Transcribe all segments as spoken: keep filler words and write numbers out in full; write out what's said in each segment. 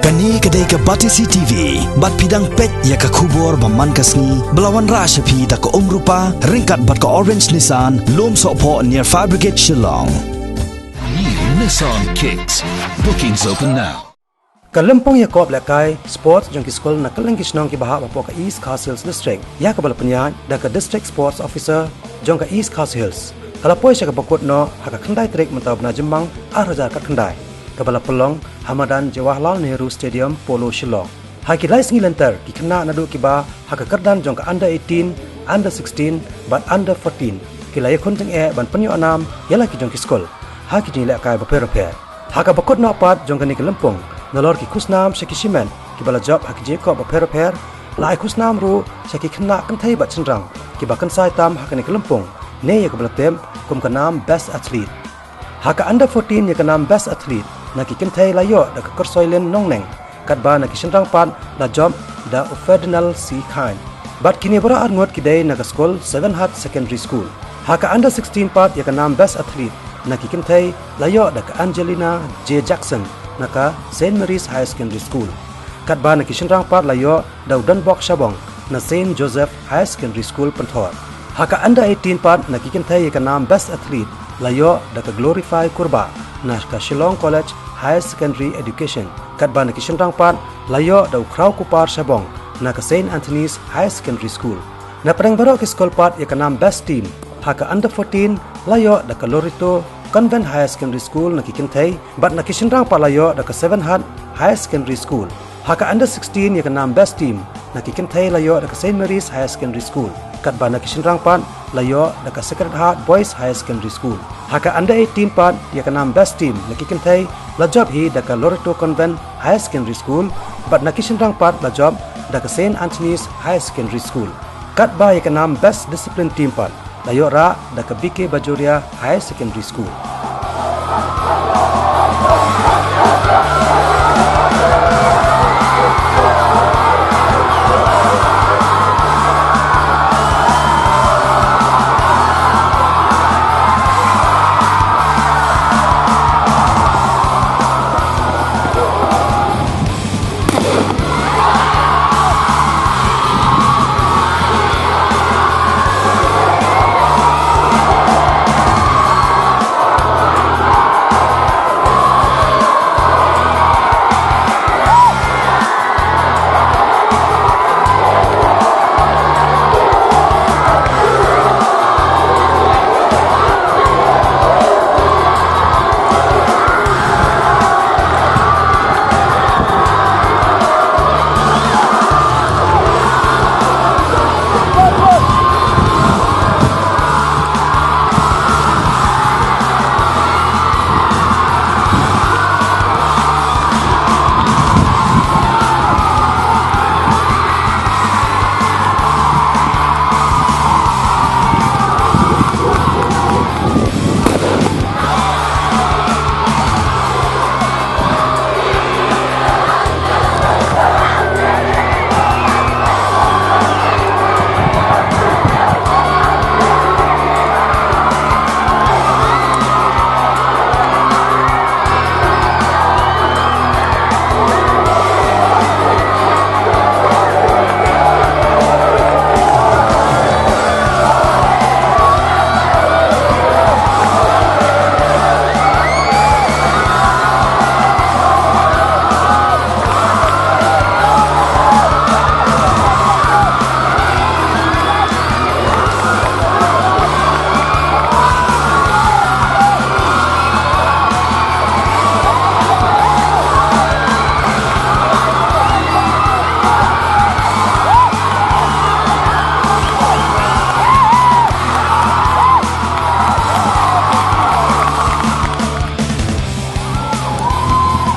Kane ka dei ka Batesi T V, bad phi dang peit ïa ka khubor ba man ka sngi, ba la wanrah sha phi da ka Umrupa, ryngkat bad ka Orange Nissan, Lumsohphoh near Fire Brigade, Shillong. New Nissan Kicks. Bookings open now. Ka lympung ïakop lehkai sports jong ki skul na kylleng ki shnong kiba hap hapoh ka East Khasi Hills District, ïa kaba la pynïaid da ka District Sports Officer jong ka East Khasi Hills, ka la poi sha kaba kut noh ha ka khyndai tarik mynta u bnai Jymmang ar hajar khatkhyndai, kaba la pynlong ha madan Jawaharlal Nehru Stadium, Polo, Shillong. Ha ki lai sngi lynter, ki khynnah naduh kiba ha ka kyrdan jong ka under eighteen, under sixteen bad under fourteen, ki la ïakhun jingeh ban pynïoh nam ïa la ki jong ki skul ha ki jingïalehkai bapher bapher. Ha kaba kut noh pat jong kane ka lympung, nalor ki khusnam sha ki shimet kiba la jop ha ki jingïakop bapher bapher, la ai khusnam ruh sha ki khynnah kynthei bad shynrang kiba kynsai tam ha kane ka lympung, ne ïa kaba la tip kum ka nam Best Athlete. Ha ka under fourteen, ïa ka nam Best Athlete na ki kynthei la ïoh da ka Kyrsoilin Nongneng, katba na ki shynrang pat la jop da u Ferdinand C Khan. Bad kine baroh arngut ki dei na ka skul Seven Heart Secondary School. Ha ka under sixteen pat, ïa ka nam Best Athlete na ki kynthei la ïoh da ka Angelina J Jackson na ka Saint Mary's Higher Secondary School, katba na ki shynrang pat la ïoh da u Donbok Shabong na Saint Joseph Higher Secondary School, Pynthor. Ha ka under eighteen pat, na ki kynthei, ïa ka nam Best Athlete la ïoh da ka Glorify Kurbah na ka Shillong College Higher Secondary Education, katba na ki shynrang pat la ïoh da u Khraw Kupar Shabong na ka Saint Anthony's Higher Secondary School. Na pdeng baroh ki skul pat, ïa ka nam Best Team ha ka under fourteen la ïoh da ka Loreto Convent Higher Secondary School na ki kynthei, bad na ki shynrang pat la ïoh da ka Seven Heart Higher Secondary School. Ha ka under sixteen, ïa ka nam Best Team na ki kynthei la ïoh da ka Saint Mary's Higher Secondary School, katba na ki shynrang pat la ïoh da ka Sacred Heart Boys Higher Secondary School. Ha ka under eighteen pat, ïa ka nam Best Team na ki kynthei la jop hi da ka Loreto Convent Higher Secondary School, bad na ki shynrang pat la jop da ka Saint Anthony's Higher Secondary School. Katba ïa ka nam Best Discipline Team pat la ïoh rah da ka B K Bajoria Higher Secondary School.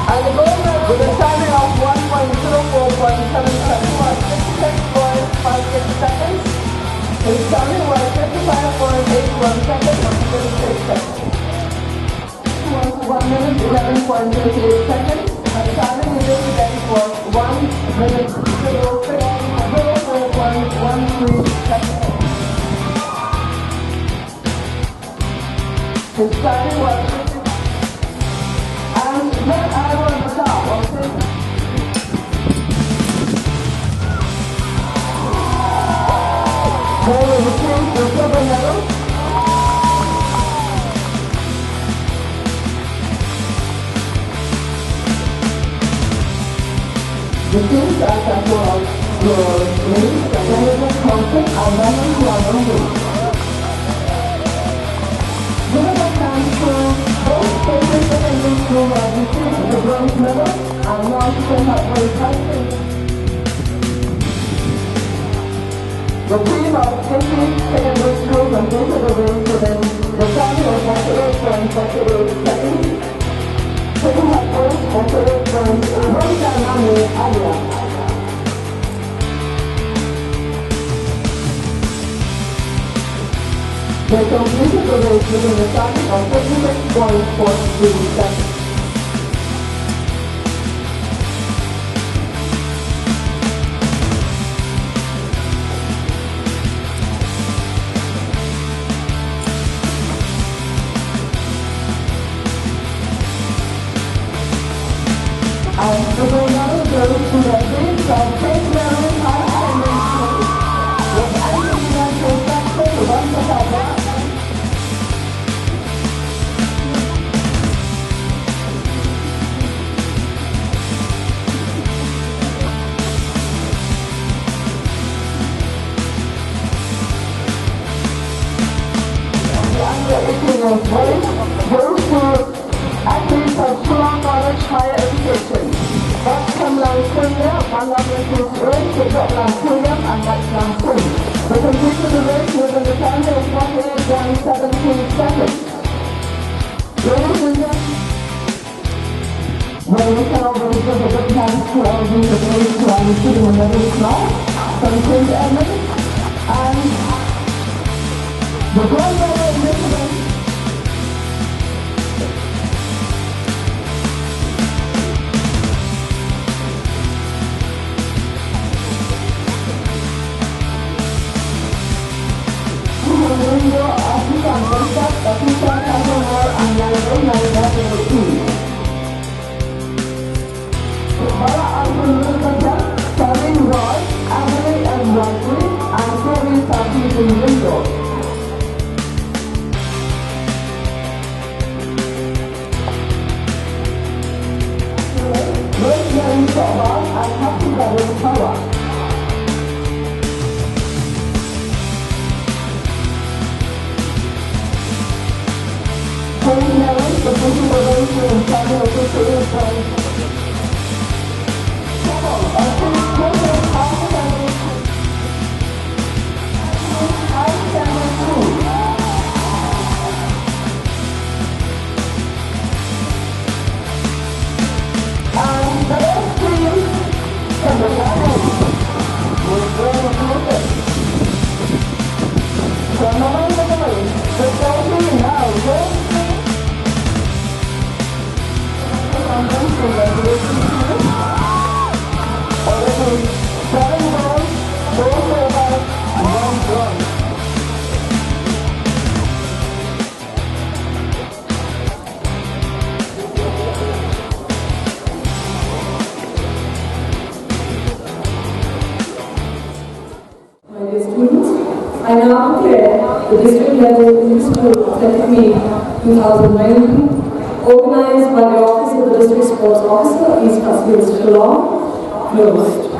And the gold medal with a timing of one point zero four point seven seven was fifty-six point five six seconds. His timing was fifty-five point eight one seconds and fifty-six seconds. Was one minute eleven point twenty-eight seconds. And timing within the event was one minute zero four point one three seconds. His timing was fifty. And Red Arrow on the top of this. The teams are control of your wings, the management concept are running to our own wings. Given the time for both K C secondary school who have received the bronze medal and launched the hot boy fighting. The team of K C secondary school completed the race within the time of forty-eight point forty-eight seconds. Taking up first for Philip from Iwanda Namu Alia. They completed the race within the time of forty-six point four three seconds. And the winner goes to the team from Saint Mary's Higher Secondary School with Angelina Joseph, Rebecca Barbara. The under eighteen years boys goes to athletes of Shillong College Higher Education. Bapchamlang Suria, Manlam Refuse Earth, Kejoklang Suria, and Matchlang Singh. They completed the race within the time of forty-eight point seven three seconds. Ladies and gentlemen, well, we can always give a big thanks to all these athletes who are receiving the medals now from Saint Edmund and the gold medal in this event. Bala Arjun Wilkerson, Salim Roy, Avery M. Rajri, and Corey Sabri Lindo. Rosemary Sohbal and Happy Garden Power. Saint Mary's, the Bishop of Ocean and Samuel Victory Prize. Double, a Saint Joseph High Secondary School. High Secondary School. And the best team from the South will go to Closer. So, Mumbai, Mumbai, the trophy now goes to already seven goals, four overs, one bronze. My dear students, I now declare the district level Inter-School Athletic Meet two thousand nineteen, organized by the Office of the District Sports Officer, East Khasi Hills, Shillong, closed.